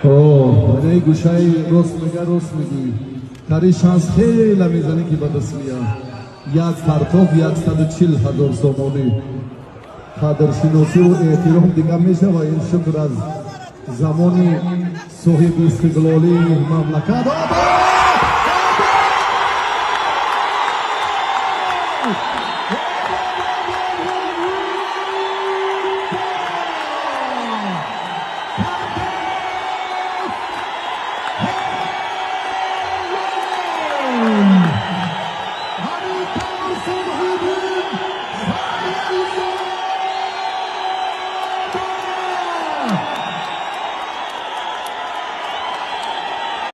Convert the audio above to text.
О, гӯшаи рост мега, рост мегӯӣ. Тари шанс хеле мезанӣ, ки ба даст мея. Як партоф 140 000 сомонӣ. Қадршиносиву эҳтиром дига мешава. Ин шукр аз замони соҳиби истиқлолии мамлакат.